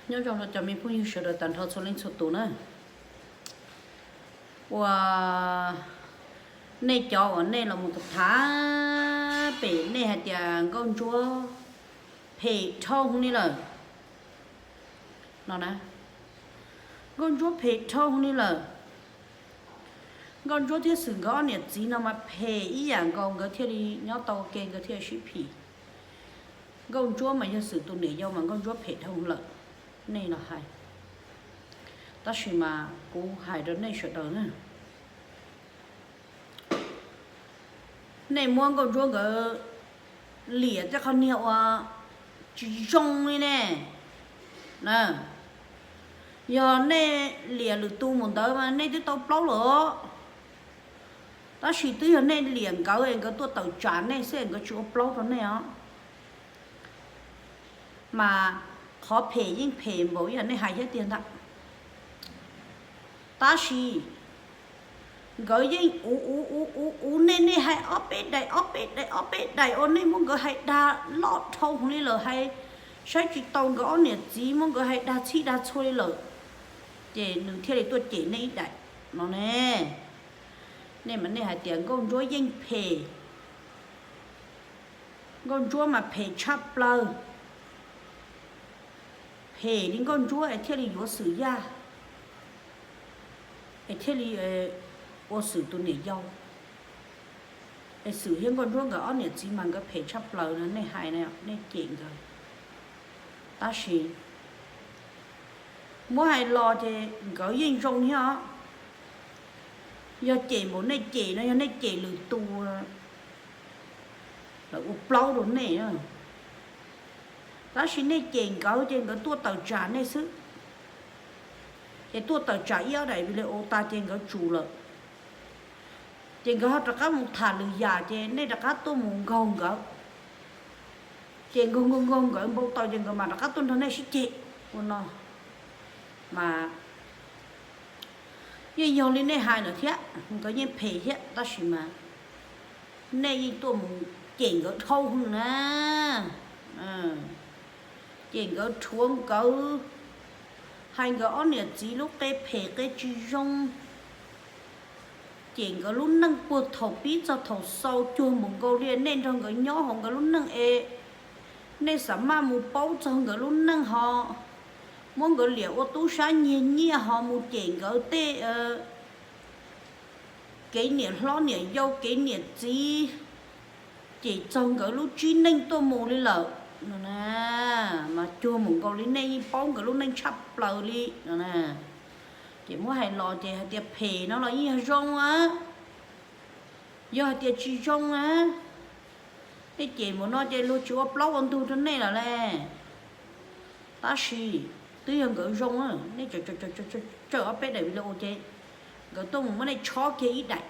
Nyob zoo rau cov me phooj ywg sawv daws tag nrho txhua leej txhua tus na. Uas nej cov uas nej los mus tham pem nej hais tias Nkauj Ntsuab phem dhau li lawm no na. Nkauj Ntsuab phem dhau li lawm. Nkauj Ntsuab thiab Xwm nkawd ob niam txiv no mas phem ib yam nkaus, nkawd thiaj li nyob tau ua ke, nkawd thiaj sib phim. Nkauj Ntsuab mas yog Xwm tus niam yau mas Nkauj Ntsuab phem dhau lawm, nej los hais. Tab sis mas kuv hais rau nej sawv daws na, nej muab Nkauj Ntsuab nkawd liam tej qhov niag uas tsis zoo li ne. Yog nej liam lwm tus mus ntawd mas nej twb tau plaub lawm os. Tab sis twb yog nej liam nkawd es nkawd tuaj tawm tsam nej xwb es nkawd tsis ua plaub rau nej os. Mas qhov phem yeej phem npaum yog nej hais thiab tiag ntag. Tab sis nkawd yeej uv uv uv uv uv nej, nej hais ob peb daim ob peb daim ob peb daim uas nej muab nkawd hais dag loj dhau li lawm, hais saib tsis taus nkawd ob niam txiv, muab nkawd hais dag txhij dag txhua li lawm, ces nws thiaj li tuaj cem nej ib daim no ne. Nej mas nej hais tias Nkauj Ntsuab yeej phem. Nkauj Ntsuab mas phem tshaj plaws. Phem li Nkauj Ntsuab es thiaj li yuav Xwm Yaj, es thiaj li ua Xwm tus niam yau. Es Xwm thiab Nkauj Ntsuab nkawd ob niam txiv mas nkawd phem tshaj plaws no, nej hais, nej cem nkawd. Tab sis muab hais los ces nkawd yeej zoo thiab os. Yog cem npaum nej cem no, yog nej cem lwm tus, lawv ua plaub rau nej. Tab sis nej cem nkawd ces nkawd tuaj tawm tsam nej xwb. Ces tuaj tawm tsam ib ob daim video tas ces nkawd tsum lawm. Ces nkawd ho rov qab mus tham lwm yam ces nej rov qab tuaj mus nkaug nkawd. Ces nkaug nkaug nkaug nkawd npau taws ces nkawd mam rov qab tuaj nrog nej sib ceg ua no. Mas yeej yog li nej hais lawm thiab, nkawd yeej phem thiab, tab sis mas nej yeej tuaj mus cem nkawd dhau hwv na. Cem nkawd, rhuav nkawd, hais nkawd ob niam txiv lub qe phem qe tsis zoo, cem nkawd lub neej puag thaum pib txog thaum xaus, cuag npaum nkaus li nej nrog nkawd nyob hauv nkawd lub neej es nej xav maj mus paub txog nkawd lub neej ho muab nkawd liam ua tub sab nyiag nyiaj ho mus cem nkawd tej kev niam hlob niam yau kev niam txiv, cem txog nkawd lub tsib neej tuaj mus li lawm no. Mas cuag npaum nkaus li nej yeej paub nkawd lub neej tshaj plaws li no. Ces muab hais los ces hais tias phem no los yeej yog zoo a. Yog hais tias tsis zoo a, nej cem npaum no ces luag tsis ua plaub ua ntug rau nej lawm le. Tab sis twb yog nkawd zoo, nej tsawm ob peb daim video ces nkawd tuaj mus muab nej tshob kiag ib daim,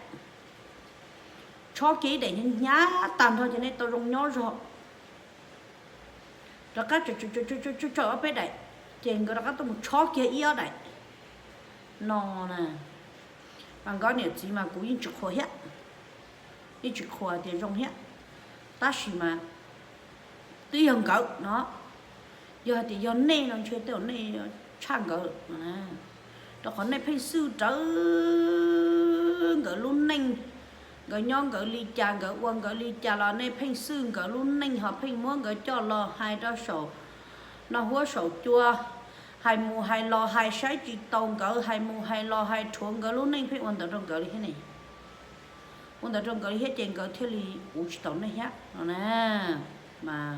tshob kiag ib daim hnyav hnyav tag nrho ces nej tau zoo nyob zog. Rov qab tsawm ob peb daim ces nkawd rov qab tuaj mus tshob kiag ib ob daim no na. Mas nkawd niam txiv mas kuv yeej tsis qhuas thiab, yeej tsis qhuas tias zoo thiab. Tab sis mas twb yog nkawd no, yog hais tias yog nej no ntshe tej zaum nej tshaj nkawd no. Rau qhov nej pheej xwj rawv nkawd lub neej, nkawd nyob nkawd li cas, nkawd ua nkawd li cas los nej pheej xwj nkawd lub neej ho pheej muab nkawd coj los hais rau saum no huab saum cua, hais mus hais los hais saib tsis taus nkawd, hais mus hais los hais rhuav nkawd lub neej, pheej ua ntawd rau nkawd li thiab ne. Ua ntawd rau nkawd li thiab ces nkawd thiaj li uv tsis tau nej thiab no na. Mas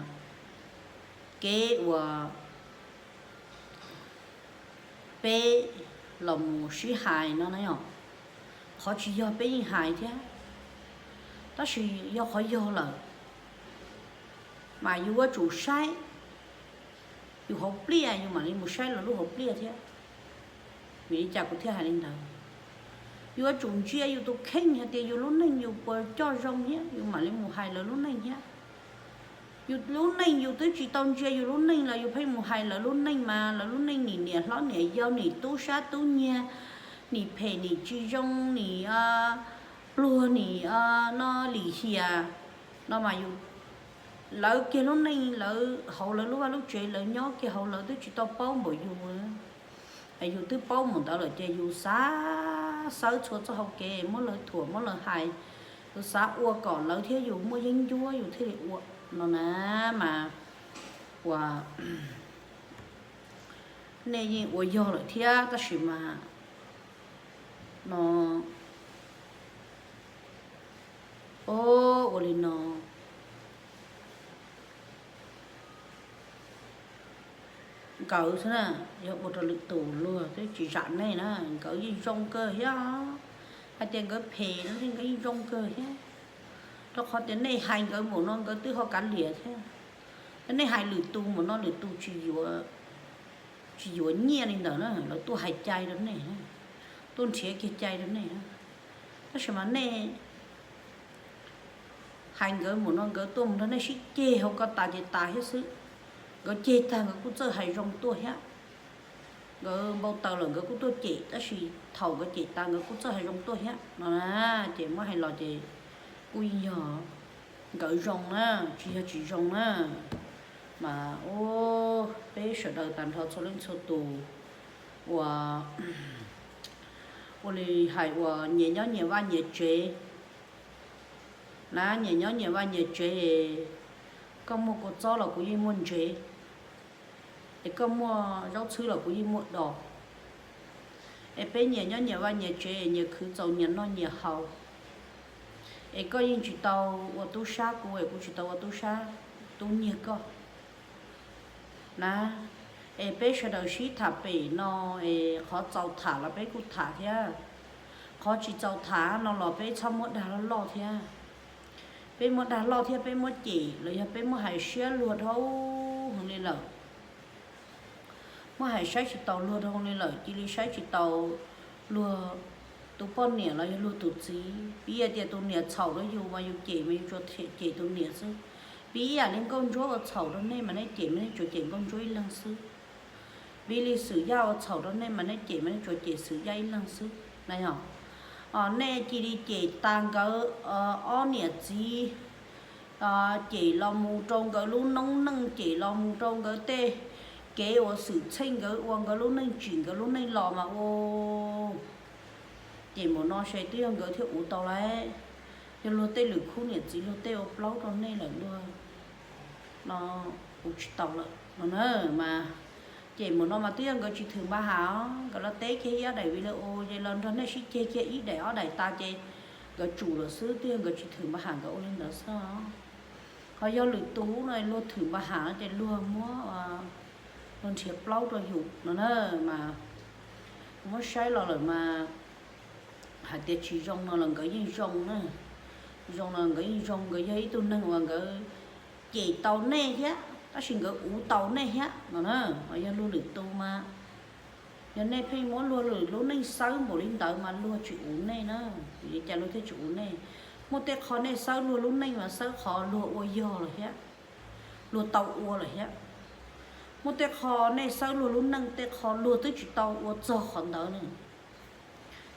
kev uas peb los mus sib hais no na yom, qhov tsis yog peb yeej hais thiab, tab sis yog qhov yog lawm mas yus yuav tsum saib yus hauv pliaj, yus mam li mus saib lawv lub hauv pliaj thiab. Vim li cas kuv thiaj hais li ntawd? Yus yuav tsum ntsia yus tus kheej hais tias yus lub neej yus puas coj zoo thiab yus mam li mus hais lawv lub neej thiab. Yus lub neej yus twb tsis tau ntsia yus lub neej los yus pheej mus hais lawv lub neej mas lawv lub neej nim niam hlob niam yau, nim tub sab tub nyiag, nim phem nim tsis zoo, nim pluag nim no lim hiam no mas yus lawv kiag lub neej lawv hauv lawv lub vaj lub tsev, lawv nyob kiag hauv lawv twb tsis tau paub npaum yus. Yus twb paub mus ntawd lawm ces yus xav xawb txhua txoj hau kev, muab lawv thuam muab lawv hais, yus xav ua kom lawv thiab yus muaj yeeb ncuab yus thiaj li ua no na. Mas uas nej yeej ua yog lawm thiab tab sis mas no, o, ua li no, nkawd xwb na, yog ua rau lwm tus luag twb tsis zam nej na, nkawd yeej zoo kawg thiab. Hais tias nkawd phem no thiab nkawd yeej zoo kawg thiab, rau qhov tias nej hais nkawd npaum no nkawd twb ho kav liam thiab. Yog nej hais lwm tus npaum no lwm tus tsis yuav nyiaj li ntawd na, lawv tuaj hais cai rau nej, tuaj nrhiav kiag cai rau nej. Tab sis mas nej hais nkawd npaum no nkawd tuaj mus nrog nej sib ceg hauv ko tas ces tas thiab xwb. Nkawd ceg tag nkawd kuj txawj hais zoo tuaj thiab. Nkawd npau taws lawm nkawd kuj tuaj cem, tab sis thaum nkawd cem tas nkawd kuj txawj hais zoo tuaj thiab no na. Ces muab hais los ces kuj yog nkawd zoo na, tsis yog tsis zoo na. Mas ua peb sawv daws tag nrho txhua leej txhua tus uas ua li hais uas nyias nyob nyias vaj nyias tsev na, nyias nyob nyias vaj nyias tsev, koj muaj kua txob los kuv yeej muaj ntsev, es koj muaj zaub txhwb los kuv yeej muaj dos. Es peb nyias nyob nyias vaj nyias tsev, nyias khwv txaus nyias noj nyias haus. Es koj yeej tsis tau ua tub sab kuv, es kuv tsis tau ua tub sab, tub nyiag koj na. Es peb sawv daws sib tham pem no, es qhov txaus tham los peb kuj tham thiab, qhov tsis txaus tham no los peb txhob muab dag loj loj thiab. Peb muab dag loj thiab peb muab cem los yog peb muab hais siab luag dhau heev li lawm, muab hais saib tsis taus luag dhau li lawm, cia li saib tsis taus luag tus poj niam los yog luag tus txiv. Piv yam tias tus niam txhaum rau yus mas yus cem mas yus tsuas cem tus niam xwb. Piv yam li nkauj ntsuab uas txhaum rau nej mas nej cem mas nej tsuas cem nkauj ntsuab ib leeg xwb. Piv li Xwm Yaj uas txhaum rau nej mas nej cem mas nej tsuas cem Xwm Yaj ib leeg xwb na yog. Nej cia li cem tas nkawd ob niam txiv, cem los mus rau nkawd lub noob neej, cem los mus rau nkawd tej kev uas xwm txheej nkawd ua nkawd lub neej tsim nkawd lub neej los mas ua ces npaum no ces twb yog nkawd thiaj uv tau lawm. Yog luag tej lwm khub niam txiv luag tej ua plaub rau nej lawm luag no, uv tsis tau lawm no na. Mas ces npaum no mas twb yog nkawd tsis thwm npa ham, nkawd los teb kiag ib ob daim video ces los nrog nej sib ceg kiag ib daim ob daim tas ces nkawd tsum lawm xwb, twb yog nkawd tsis thwm npa ham nkawd ua li ntawd xwb. Ho yog lwm tus no luag thwm npa ham no ces luag muab, luag nrhiav plaub rau yus no na. Mas kuv muab saib los lawm mas hais tias tsis zoo no los nkawd yeej zoo na. Zoo no nkawd yeej zoo, nkawd yog ib tug neeg uas nkawd cem tau nej thiab tab sis nkawd uv tau nej thiab no na. Ho yog luag lwm tus mas yog nej pheej muab luag lwm lub neej xawb npaum li ntawd mas luag tsis uv nej na. Vim li cas luag thiaj tsis uv nej? Muaj tej qho nej xawb luag lub neej mas xawb qhov luag ua yog lawm thiab, luag tau ua lawm thiab. Muaj tej qho nej xawb luag lub neej tej qho luag twb tsis tau ua txog qhov ntawd ne.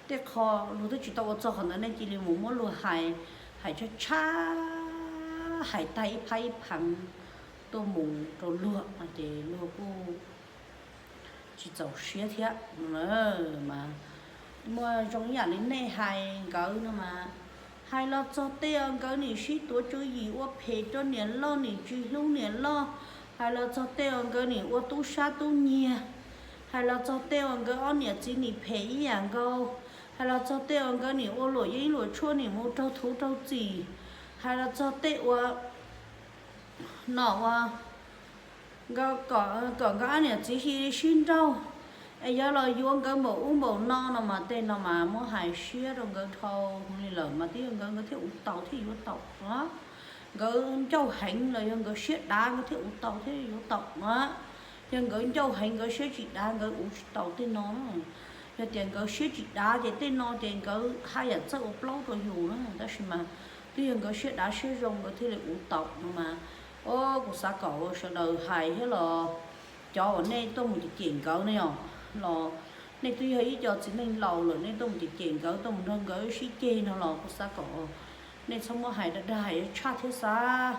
Tej qho luag twb tsis tau ua txog qhov ntawd nej cia li mus muab luag hais, hais tshab tshab, hais tag ib phab ib phav tuaj mus rau luag no ces luag kuj tsis txaus siab thiab. Mas muaj zoo ib yam li nej hais nkawd no mas, hais los txog tej uas nkawd nim sib tuav tswv yim ua phem rau niam loj nim tsis hlub niam loj, hais los txog tej uas nkawd nim ua tub sab tub nyiag, hais los txog tej uas nkawd ob niam txiv nim phem ib yam nkaus, hais los txog tej uas nkawd nim ua luam yeeb luam tshuaj nim mus raug thuv raug txim, hais los txog tej uas no ua kom nkawd ob niam txiv sib nrauj, es yuav los yuav nkawd npaum ub npaum no no mas tej no mas muab hais siab rau nkawd dhau heev li lawm mas twb yog nkawd, nkawd thiaj uv taus thiaj yuav taus. Nkawd ncauj heev los yog nkawd siab dav nkawd thiaj uv taus thiaj yuav taus na. Yog nkawd ncauj heev nkawd siab tsis dav nkawd uv tsis taus tej no. Yog tias nkawd siab tsis dav ces tej no ces nkawd haj yam txawj ua plaub rau yus na, tab sis mas twb yog nkawd siab dav siab zoo nkawd thiaj li uv taus no mas. O, kuv xav kom sawv daws hais thiab los cov uas nej tuaj mus cem cem nkawd ne os, los nej twb yog ib co txiv neej laus lawm nej tuaj mus cem cem nkawd tuaj mus nrog nkawd sib ceg no los kuv xav kom nej txhob muab hais dag dag hais tshaj thiab xav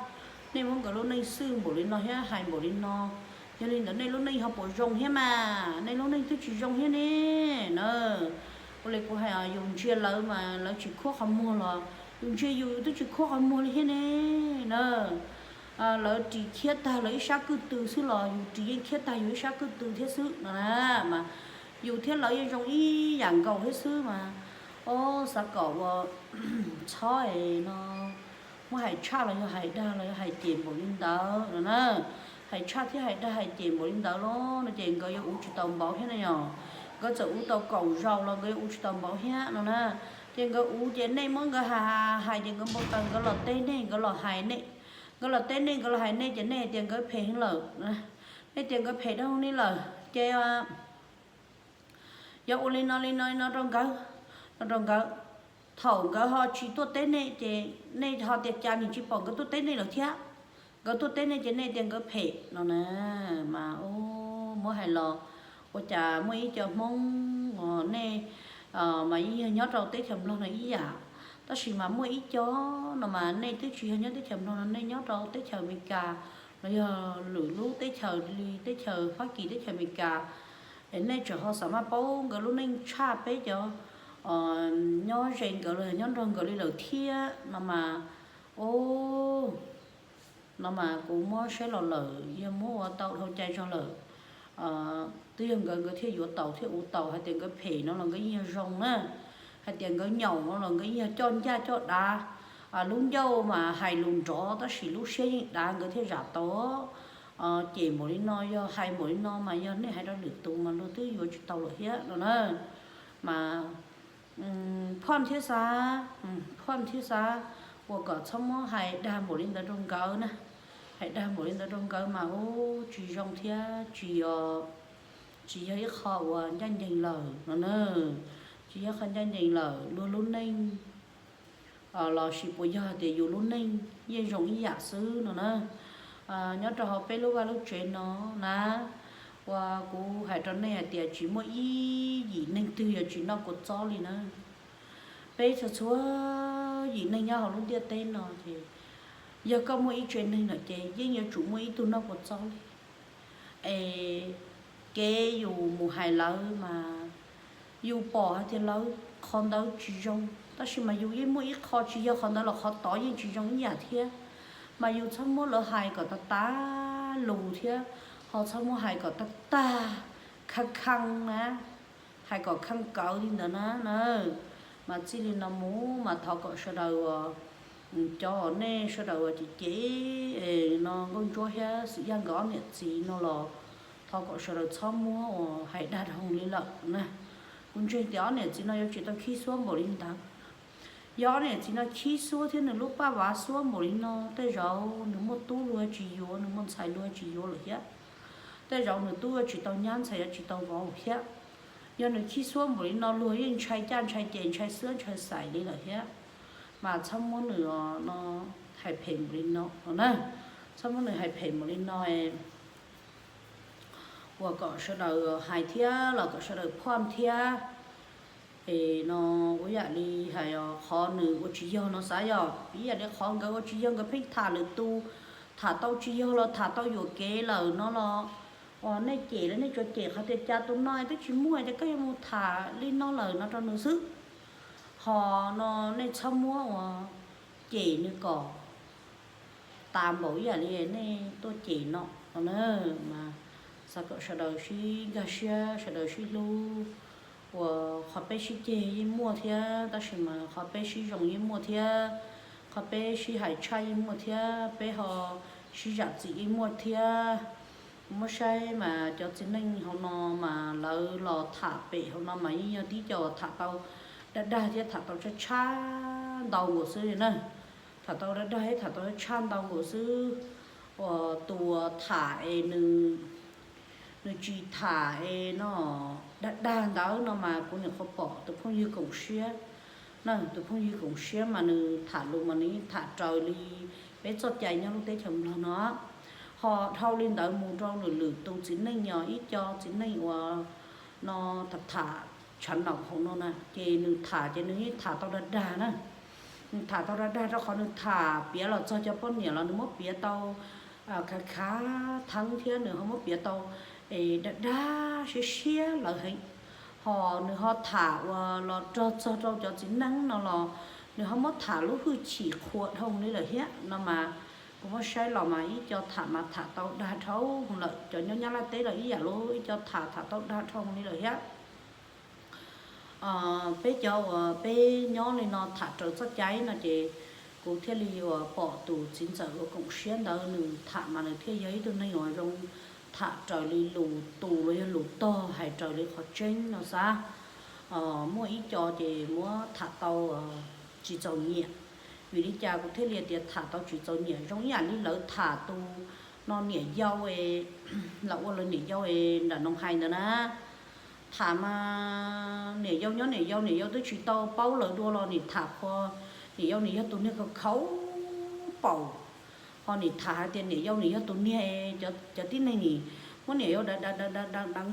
Nej muab nkawd lub neej xwj npaum li no thiab hais npaum li no, yog li ntawd nej lub neej ho puas zoo thiab mas? Nej lub neej twb tsis zoo thiab ne na. Ua li kuv hais, yus ntsia lawv mas lawv tsis khuab qhov muag los yus ntsia yus, yus twb tsis khuab qhov muag li thiab ne na. Lawv ris khiab tag lawv ib sab kwj tw xwb los yus ris yeej khiab tag yus ib sab kwj tw thiab xwb no na. Mas yus thiab lawv yeej zoo ib yam nkaus thiab xwb mas. Ob, xav kom ua txhob es no muab hais tshaj los yog hais dag los yog hais cem npaum li ntawd no na. Hais tshaj thiab hais dag hais cem npaum li ntawd los no ces nkawd yuav uv tsis tau npaum thiab na yog. Nkawd txawm uv tau kaum zaus los nkawd yuav uv tsis tau npaum thiab no na. Ces nkawd uv ces nej muab nkawd hais hais ces nkawd npau taws nkawd los teb nej, nkawd los hais nej. Nkawd los teb nej, nkawd los hais nej ces nej hais tias nkawd phem heev lawm. Nej tias nkawd phem dhau li lawm ces yuav ua li no li no li no rau nkawd, no rau nkawd. Thaum nkawd ho tsis tuaj teb nej ces nej ho tias cas nws tsis pom nkawd tuaj teb nej lawm thiab. Nkawd tuaj teb nej ces nej tias nkawd phem no na. Mas muab hais los ua cas muaj ib co Hmoob nej mas yeej yog nyob rau teb chaws Nplog no ib yam, tab sis mas muaj ib co no mas nej twb tsis yog nyob teb chaws Nplog no, nej nyob rau teb chaws Amelikas los yog lwm lub teb chaws li teb chaws Fab Kis, teb chaws Amelikas, es nej tseem ho xav maj paub nkawd lub neej tshaj peb cov nyob ze nkawd los nyob nrog nkawd li lawm thiab no mas. O, no mas kuv muab saib los lawm yog muab ua tau dhau cai zog lawm. Twb yog nkawd, nkawd thiaj yuav taus thiab uv taus, hais tias nkawd phem no los nkawd yeej yog zoo na, hais tias nkawd nyaum no los nkawd yeej yog coj ncaj coj dav. Lub ncauj mas hais lus nrov tab sis lub siab yeej dav nkawd thiaj zam tau. Cem npaum li no yog hais npaum li no mas yog nej hais rau lwm tus mas luag twb yuav tsis tau lawm thiab no na. Mas phoj thiab xav, phoj thiab xav ua kom txhob muab hais dag npaum li ntawd rau nkawd na. Hais dag npaum li ntawd rau nkawd mas ub tsis zoo thiab tsis, tsis yog ib qho uas ncaj ncees lawm no na. Tsis yog qho ncaj ncees lawm, luag lub neej los sis puas yog tias yus lub neej yeej zoo ib yam xwb no na. Nyob rau hauv peb lub vaj lub tsev no na, uas kuv hais rau nej hais tias tsis muaj ib yim neeg twg yog tsis noj kua txob li na. Peb txhua txhua yim neeg nyob hauv lub ntiaj teb no ces yog koj muaj ib tsev neeg lawm ces yeej yuav tsum muaj ib tug noj kua txob li. Es kev yus mus hais lawv mas yus pom hais tias lawv qhov ntawd tsis zoo, tab sis mas yus yeej muaj ib qho tsis yog qhov ntawd los qhov tod yeej tsis zoo ib yam thiab. Mas yus txhob muab lawv hais kom tag tag lus thiab, ho txhob muab hais kom tag tag kheev kheev na, hais kom kheev kawv li ntawd na na. Mas txij li no mus mas thov kom sawv daws uas, cov uas nej sawv daws uas cem cem no Nkauj Ntsuab thiab Xwm Yaj nkawd ob niam txiv no los thov kom sawv daws txhob muab uas hais dag dhau li lawm na. Kuv ntseeg tias ob niam txiv no yuav tsis tau khib xuab npaum li ntawd. Yog ob niam txiv no khib xuab thiab nws lub paj vav xuab npaum li no, tej zaum nws muaj tub luag tsis yuav, nws muaj ntxhais luag tsis yuav lawm thiab. Tej zaum nws tub yuav tsis tau nyab, ntxhais yuav tsis tau vauv thiab. Yog nws khib xuab npaum li no luag yeej ntshai caj ntshai ces, ntshai xwab ntshai xais li lawm thiab. Mas txhob muab nws no hais phem npaum li no no na. Txhob muab nws hais phem npaum li no uas kom sawv daws hais thiab los kom sawv daws phoj thiab. Es no ua yam li hais qhov nws ua tsis yog no xav yog ib yam li qhov nkawd ua tsis yog, nkawd pheej tham lwm tus, tham tau tsis yog los tham tau yuam kev lawm no los, uas nej cem los nej tsuas cem qhov tias cas tus no twb tsis muaj ces koj yuav mus tham li no lawm no rau nws xwb. Ho no nej txhob muab uas cem nws kom tas npaum ib yam li nej tuaj cem no no na. Mas xav kom sawv daws sib nkag siab, sawv daws sib hlub, uas qhov peb sib ceg yeej muaj thiab, tab sis mas qhov peb sib zoo yeej muaj thiab, qhov peb sib hais tshaj yeej muaj thiab, peb ho sib zam txim yeej muaj thiab. Muab saib mas cov txiv neej hauv no mas lawv los tham pem hauv no mas yeej yog tib co tham tau dag dag thiab tham tau tshaj tshaj ntau nkaus xwb li na. Tham tau dag dag thiab tham tau tshaj ntau nkaus xwb. Uas tus uas tham es nws, nws tsis tham es no dag dag ntawd no mas kuv nyuam qhuav pom tus phooj ywg Koom Siab na, tus phooj ywg Koom Siab mas nws tham lus mas nws yeej tham raws li peb txoj cai nyob lub teb chaws Nplog no. Ho dhau li ntawd mus rau lwm lwm tus txiv neej, yog ib co txiv neej uas no tham tham tshav naum hauv no na, ces nws tham ces nws yeej tham tau dag dag na. Nws tham tau dag dag rau qhov nws tham piav los txog cov poj niam los nws muab piav tau khav khav theeb thiab nws ho muab piav tau es dag dag siab siab lawv heev. Ho nws ho tham uas los rog txog rau cov txiv neej no los nws ho muab tham lub hwj chim qhuav dhau li lawm thiab no mas kuv muab saib los mas ib co tham mas tham tau dag dhau lawm, cov nyob Nyab Laj teb los ib yam li ib co tham tham tau dag dhau li lawm thiab. Peb cov uas peb nyob li no tham raws txoj cai no ces kuv thiaj li uas pom tus txiv ntxawm uas koom siab ntawd nws tham mas nws thiaj yog ib tug neeg uas zoo tham raws li lus tus los yog lus tog hais raws li qhov tseeb no xav. Muaj ib co ces muab tham tau tsis txaus nyiam. Vim li cas kuv thiaj li tias tham tau tsis txaus nyiam? Zoo ib yam li lawv tham tus no niam yau, lawv ua lawv niam yau nram Noo Hais ntawd na. Tham mas niam yau nyob niam yau, niam yau twb tsis tau paub lawv dua los nim tham qhuas niam yau nim yog tus niag khaus khaus paum. Ho nim tham hais tias niam yau nim yog tus niag, cov tib neeg nim muab niam yau deev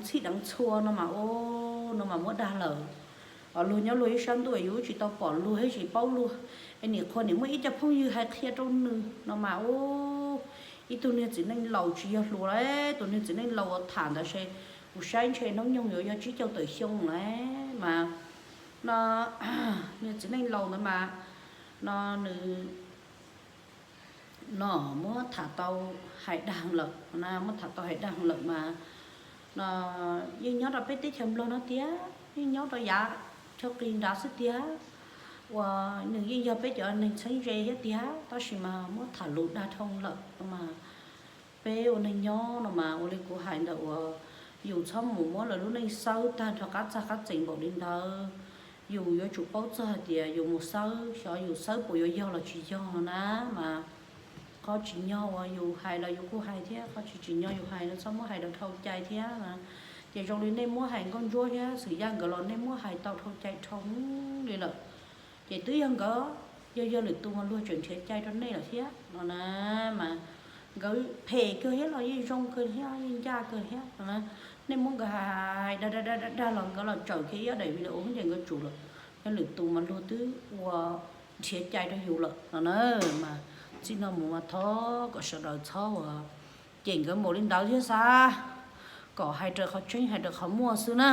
txhij deev txhua no mas ub, no mas muab dag lawm. Luag nyob luag ib sab ntuj yus tsis tau pom luag thiab tsis paub luag, es nim qhuas nim muaj ib co phooj ywg hais qhia rau nws no mas ub, ib tug niag txiv neej laus tsis yog hluas lawm, tus niag txiv neej laus uas tham ntawd ces kuv saib ntshe hnub nyoog yuav yog tsib caug tawm xyoo lawm mas no, niag txiv neej laus ntawd mas no nws no muab tham tau hais dag lawm, muab tham tau hais dag lawm mas no yeej nyob rau peb teb chaws Nplog no tiag, yeej nyob rau yav chaw qis nrad xwb tiag, uas nws yeej yog peb cov neeg txheeb ze thiab tiag, tab sis mas muab tham lus dag dhau lawm mas peb ua neeg nyob no mas ua li kuv hais ntawd uas yus txhob mus muab lawv lub neej xawb tag nrho qab txag qab txees npaum li ntawd. Yus yuav tsum paub txog hais tias yus mus xawb, xyov yus xawb puas yuav yog los tsis yog na mas qhov tsim nyog uas yus hais los yus kuj hais thiab, qhov tsis tsim nyog yus hais los txhob muab hais rau dhau cai thiab. Ces zoo li nej muab hais nkauj ntsuab thiab Xwm Yaj nkawd los nej muab hais tau dhau cai dhau li lawm. Ces twb yog nkawd, yog yog lwm tus mas luag tseem nrhiav cai rau nej lawm thiab no na. Mas nkawd phem kawg thiab los yeej zoo kawg thiab yeej ncaj kawg thiab no. Nej muab nkawd hais dag dag dag dag los nkawd los tsawm kiag ib ob daim video ces nkawd tsum lawm. Yog lwm tus mas luag twb ua nrhiav cai rau yus lawm no na. Mas txij no mus mas thov kom sawv daws txhob ua cem nkawd npaum li ntawd thiab xav kom hais raws qhov tseeb hais raws qhov muaj xwb na.